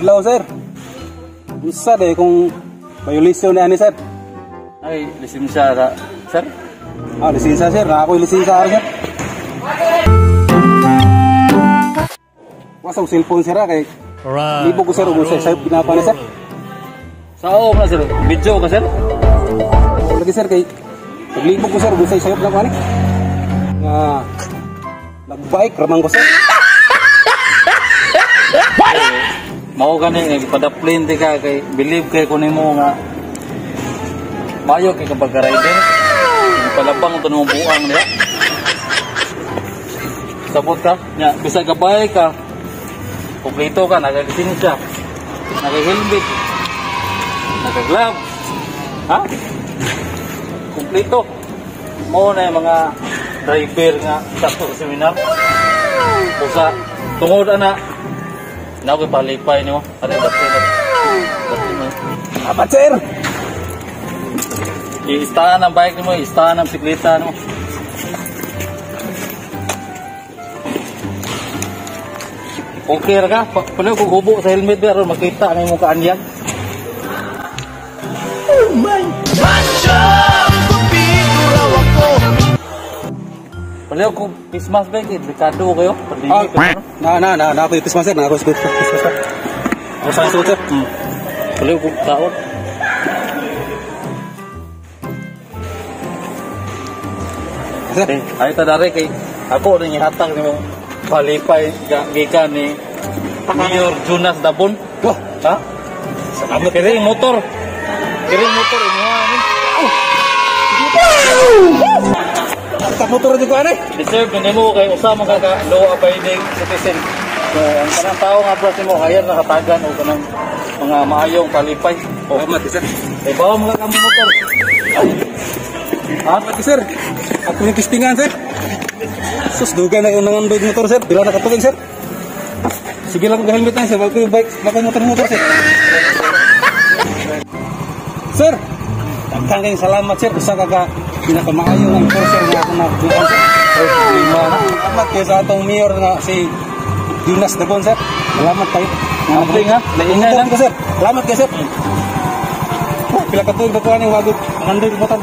Adlaw, sir. Unsa day kung violation na ani, sir? Ay, lisensya ra, sir. Ah, lisensya, sir. Na ako'y lisensya sir. Wa sa cellphone, sir, ah, kay libo ko, sir, ug sa sayop ginapa ni, sir. Sao na, sir? Video ka, sir? Lagi, sir, kay paglibog ko, sir, ug sa sayop na ko ani. Nga nagbike ramang ko, sir. Mao gani nga padaplin di ka kay believe kay ko nimo nga mayo kay kapag rider. Palabang to nimo buang niya. Sabot ka nya bisag gabay ka. Kompleto ka, nagalisensya, naka-helmet, naka-gloves. Ha? Kompleto. Mao na yung mga driver nga sakto sa seminar. Usa tungod ana na ako palipay nimo. Ari dapit. Dapit mo. Apat, sir. Iistahan ang bike nimo, iistahan ang bisikleta nimo. Okay ra ka? Palo kung hubo sa helmet ba aron makita ang imong kaanyan. Oh my! Palo kung Christmas ba kay delikado kayo. Ah, Pandemic kayo. na na na na ako'y Christmas, sir, na ako'y Christmas, sir. Ako sa suot, sir. Palo kung taon. Sir, Eh, ay ta dare kay ako ning ihatag nimo palipay gikan ni Mayor Jonas Dabon. Wah, Ha? salamat. Kiri motor. Kiri motor imuha ni. Sa motor jud ko ani. Deserve na nimo kay usa man ka ka law abiding citizen. So ang kanang tawo nga bro nimo hayar nakatagan og kanang mga maayong palipay. Oh, Salamat, sir. kay bawo mga kamo motor. Ha? Salamat, sir. Ako yung testingan, sir. Sus, duga na yung nangandoy motor, sir. Bila na katugig, sir. Sige lang kung helmet na, sir. Wag ko yung bike. Wag ko yung motor, sir. Sir, daghan kayong salamat, sir. Usa ka ka pinakamaayo nga enforcer nga ako na sir. Lima na. Salamat kayo sa atong mayor na si Jonas Dabon, sir. Salamat kayo. Amping, ha? Laingay lang. ko, sir. Salamat kayo, sir. Oh, pila ka tuig na ko ani wagod nangandoy motor.